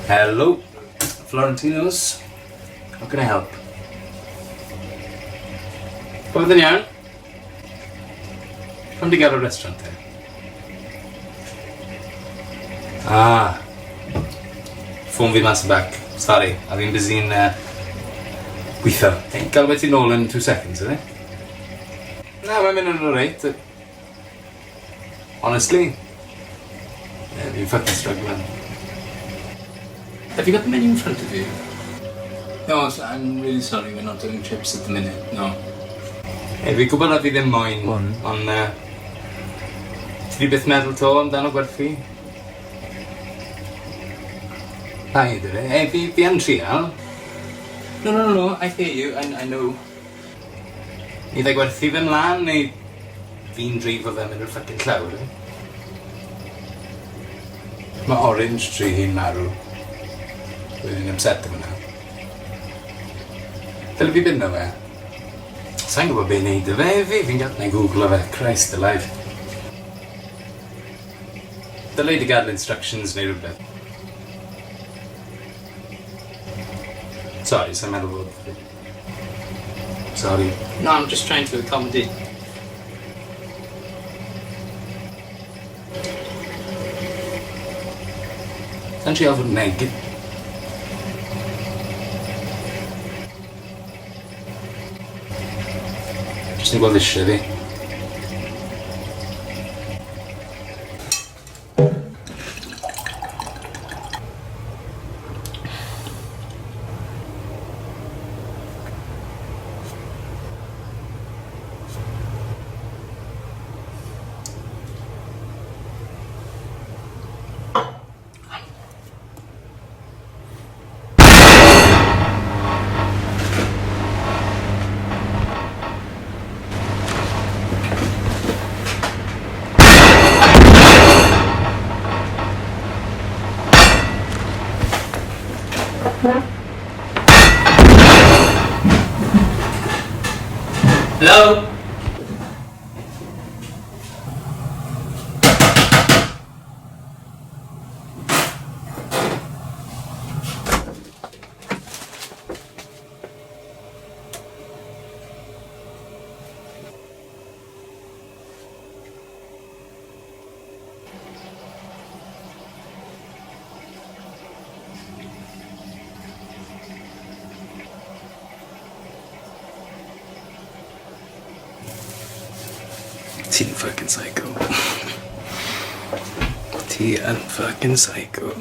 Hello, Florentinos. How can I help? Popeth yn iawn? Pam di galw'r restaurant te? Ah. Ffôn fi mas yn back. Sori, a fi'n busy'n uh, gweithio. Galw ti nôl in 2 seconds, ydy? Na, mae'n mynd yn alright. Honestly? Yeah, fi'n fucking struggling. Have you got the menu in front of you? No, I'm really sorry, we're not doing chips at the minute, no. Hey, fi'n gwybod na fi ddim moyn, Hwn. ond ti 'di byth meddwl 'to amdano gwerthu? Paid yfe? Hey, fi yn trial. No, I hear you, I know. Ni ddau gwerthu fe mlan neu fi'n dreifo fe mynd i'r fucking llawr. Eh? Mae orange tree hi'n marw. Dwi'n upset efo hwnna. Dyle fi fynd fe? Sa'n gwybod be i neud 'da fe fi'n gael... Neu googlo fe, Christ alive. Dyle i 'di gadael instructions neu rhywbeth. Sorry, sa'n meddwl bod... Sorry. No, I'm just trying to accommodate. Sa'n trial fod yn neg. Jyst yn gweld eisiau fi. Hello? Ti'n fucking psycho. Ti yn fucking psycho.